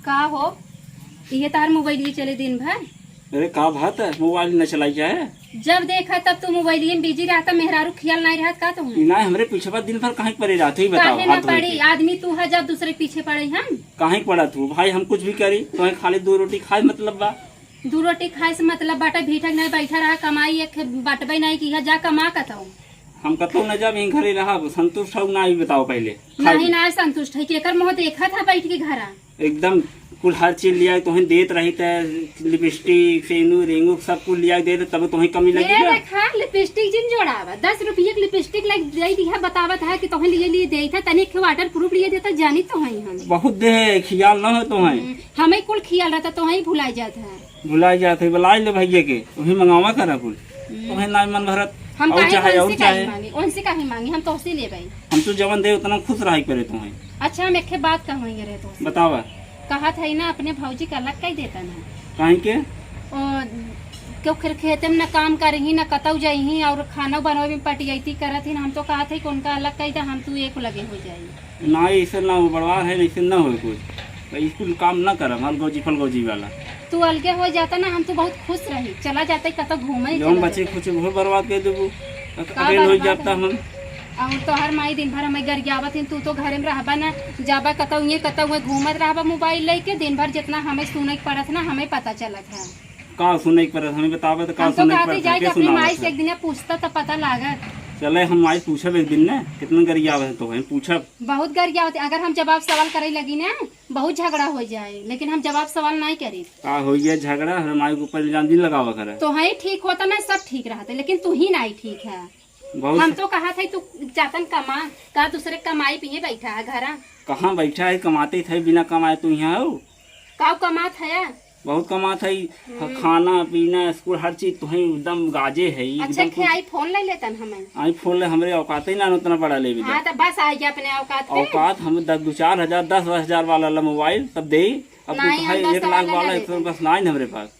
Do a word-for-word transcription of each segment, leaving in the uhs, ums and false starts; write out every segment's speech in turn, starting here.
का हो, इहे तार मोबाइल ही चले दिन भर? अरे का बात है, मोबाइल न चलाई जाए? जब देखा तब तू मोबाइल में बिजी रहता, मेहरारू खियाल नहीं रहत का तुम? ना, हमरे पीछे दिन भर काहे के पड़े रहत ही, बताओ, काहे ना हाथ धोए पड़ी? के। आदमी तू है, जब दूसरे के पीछे पड़े हम? काहे के पड़ा तू भाई, हम कुछ भी करी, तुम्हें खाली दो रोटी खाए मतलब बा। दू रोटी खाए से मतलब बाटे, भीठक नहीं बैठा रहा, कमाई एक बटबे नहीं की है, जा कमा कतौ। हम कतौ न जाब, यहीं घरे रहब, संतुष्ट हौ ना, ई बताओ पहले। नहीं, खाई। ना संतुष्ट है, केकर मुँह देखत है बैठ के घरा? एकदम कुल हर चीज लिया तोहन देत रही त, लिपस्टिक, सेनू, रिंगू सब कुल लिया दे दे, तब तोहन कमी लगी हे ना? देखा, लिपस्टिक जिन जोड़ावा, दस रुपये की लिपस्टिक लग जाई दिया, बतावत है कि तोहन लिए लिए देत है, तनिक वाटर प्रूफ लिए देता, जानी तो है हम। बहुत दे है, खियाल ना हो तोहन। हम्म, हमें कुल खियाल रहता, तोहन भुलाई जात है। भुलाई जात है, बुलाई ले भैया के, वही मंगावा करा कुल। हम्म। तोहन ना मन भरत, हम और काहे चाहे, और उनसे काहे चाहे। मांगी, उनसे काहे मांगी, हम तोहसे लेबै। हम तो जवन दे उतना खुश रहा करे तोहन। अच्छा, हम एक बात कहूँगे रे तोहसे। बतावा। कहत है ना, अपने भौजी का अलग कई देता ना। काहे के? ओ, क्यों फिर खेते में ना काम करही, ना कतौ जाइही, और खाना बनवे में पटियाइती करत ही ना। हम तो कहत है कि उनका अलग कई दे, हम तू एक लगे हो जाई। ना, ऐसे ना हो, बड़वार है, ऐसे ना हो कुछ। तो स्कूल काम ना करब, हलगोजी फलगोजी वाला। तू अलगे हो जाता ना, हम तो बहुत खुश रही, चला जाते कतौ घूमे, जौन चला बचे जाते। खुचे बहुत बर्बाद कर देबू। का अकेले हो बर्बाद जाता है? हम। और तोहर माई दिन भर हमें गरियावत हिन, तू तो घरे में रहबा ना, जाबा कतौ ये कतौ हुए घूमत रहबा मोबाइल लेके, दिन भर जितना हमें सुने के पड़त ना, हमें पता चलत है। का सुने के पड़त, हमें बतावे तो का हम तो सुने के कहते पड़त, जाए के कि अपनी सुनावत माई से है? एक दिन पूछता तो पता लागत। चले हम माई पूछब एक दिन ना, कितना गरियावत है तो हम पूछब। बहुत गरियावत है, अगर हम जवाब सवाल करे लगी ना, बहुत झगड़ा हो जाए, लेकिन हम जवाब सवाल नहीं करी। का हो गया झगड़ा? हमारे माई के ऊपर इल्जाम जिन लगावा करे। तो है ठीक होता ना, सब ठीक रहते, लेकिन तू ही नहीं ठीक है। बहुत हम तो कहा था तू जातन कमा, का दूसरे कमाई पिए बैठा है घरा? कहाँ बैठा है, कमाते थे बिना कमाए तू यहाँ हो? का कमात है? बहुत कमात है, हम्म। खाना पीना स्कूल हर चीज तो है एकदम गाजे है, अच्छा एकदम खे कुछ। iPhone ले लेतन हमें। iPhone ले हमरे औकात ही ना उतना बड़ा लेवे हाँ, दे। तो बस आ गया अपने औकात पे। औकात हम दस, दो चार हजार, दस हजार वाला ला मोबाइल तब दे। अब तू नहीं, हम कहे दस एक लाख वाला वाला ले एक सौ लेते। बस ना है हमरे पास।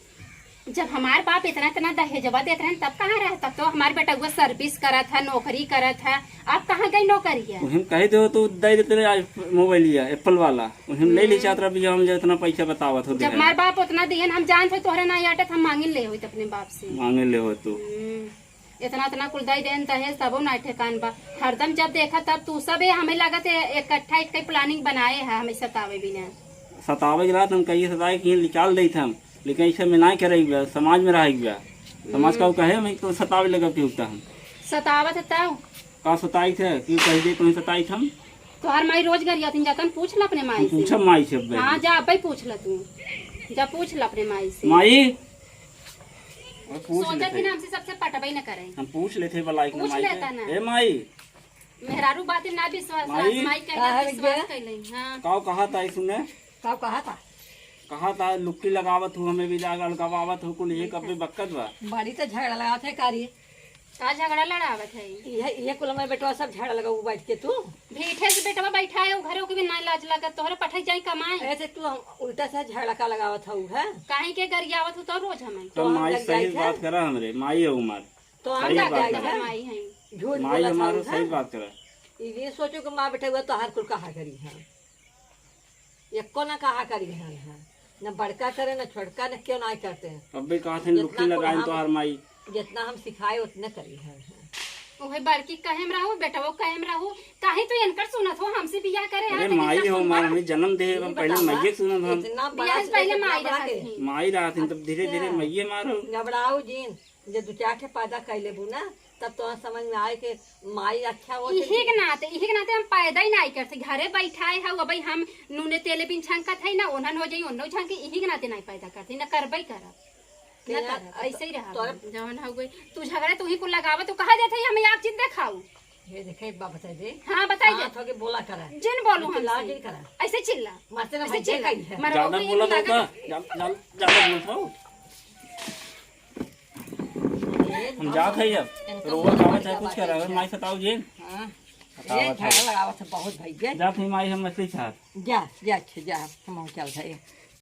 जब हमार बाप इतना, इतना दहेजवा देत रहन, तब कहाँ रहे? तब तो हमार बेटउआ service करत है, नौकरी करत है। अब कहाँ गई नौकरिया? उहिम कहे दे तो दे देते रहे आज मोबाइलिया, Apple वाला। उहिम ले ले हम्म। चाहत रहा भैया, हम जो इतना पैसा बतावत हो जब देहे। हमार बाप उतना दिहन, हम जानत हो तोहरे ना आटत, हम मांगिन ले होइत अपने बाप से। मांगिन ले हो तू। हम्म। इतना, इतना कुल दई देन दहेज, तबो ना ठेकान बा। हरदम जब देखा तब तू सब, ए, हमें लागत है इकट्ठा एक planning बनाए है, हमें सतावे बिना। सतावे के रात हम कहिए सताए कि निकाल देइत हम, लेकिन ऐसे में ना करे बा, समाज में रहे बा। समाज का हम्म। कहे हम तो सतावे लगा के उठता हम। सतावत है तब? का सताई थे? क्यों कह दे तुम्हें सताई थे हम? तोहार माई रोज गरियावत हिन, जातन पूछ ल अपने माई हम से। पूछब माई से अब। हाँ, जा अब्बे पूछ ल तू, जा पूछ ल अपने माई से। माई, हम पूछ सोचत लेते। ही ना हमसे सबसे पटबई न करे। हम पूछ लेते भला एक पूछ माई से। लेता ना। ए माई। मेहरारू बात में ना विश्वास, माई। आज माई कहे का ना है विश्वास बिटिया? कैले। हाँ। काऊ कहा था सुने? काऊ कहा था? कहा था लुक्की लगावत हूँ, हमें भी जागल गवावत हूँ, कुल ये कब्बे बक्कत बा। बड़ी तो झगड़ा लगावत है कारी। का झगड़ा लड़ावत है? इहे, इहे कुल हमारे बेटवा सब झगड़ा लगाऊ बैठ के तू। भीठे से बेटवा बैठा है, उ घरे ओके भी ना लाज लागत, तोहरे पठाई जाई कमाए। ऐसे तू हम उल्टा से झगड़ा का लगावत हऊ है? काहे के गरियावत हूँ तो रोज हमें। तो तो हम माई लग सही जाई बात है। करा हमरे, माई है उमर। तो हम सही लग बात जाई करा। है। माई है। झूठ माई बोलत हमारो हऊ सही है। बात करा। ये सोचो कि माँ बेटा हुआ तो हर कुल कहा करी है। एको ना कहा करी है, है। न बड़का करे, न छोटका, न क्यों ना करते हैं। अबे कहा थे जितना लुक्की कुल लगाए हम, तोहार माई। जितना हम सिखाए उतने करी है, है। ओहे बड़की कहे में रहू, बेटवो कहे में रहू, काहे तू इनकर सुनत हो, हमसे बियाह करे अरे है, तो माई इनकर हो, सुनबा? मार हमें जन्म दे, ये हम पहले बतावा, माइये सुनब हम। इतना बड़ा बियाह से पहले इतना माई बड़ा रहत के ही। माई रहत ही, तब धीरे धीरे अच्छा। माइये मारो। घबराओ जिन, जे दू चार ठे पैदा कर लेबू ना, तब तो समझ में आए कि माई अच्छा हो इही के नाते, इही के नाते हम पैदा ही नहीं करते। घरे बैठाए है, अब हम नूने तेले बिन छंकत है ना, ओनहन हो जाई, ओनहु छंके, इही के नाते नहीं पैदा करते, ना करबे करब। के ना ना, करब। ऐसे ही रहा तोरा जवन हो गई। तू झगड़ा तू ही को लगावा, तू कहा जाते है, हमें एक चीज देखाऊ। ये देखे, एक बात बताई दे। हाँ, बताई दे। हाथ होके बोला करा। जिन बोलू तू चिल्ला हमसे। जिन करा। ऐसे चिल्ला। मरते ना ऐसे भाई, चिल्ला। कहीं है। मरवा ज्यादा को ये बोला लगा था, दे। ज्यादा, ज्यादा, ज्यादा बोलता हूँ। हम जात है अब। इनका रोवा मुंह खावा चाहे कुछ करा, अगर माई सताओ जे। हाँ। सतावत ये है। झगड़ा लगावत है बहुत भाई, जे। जात है माई, हम मछली छाप। जा, जा, अच्छा, जा, हम चल जाए।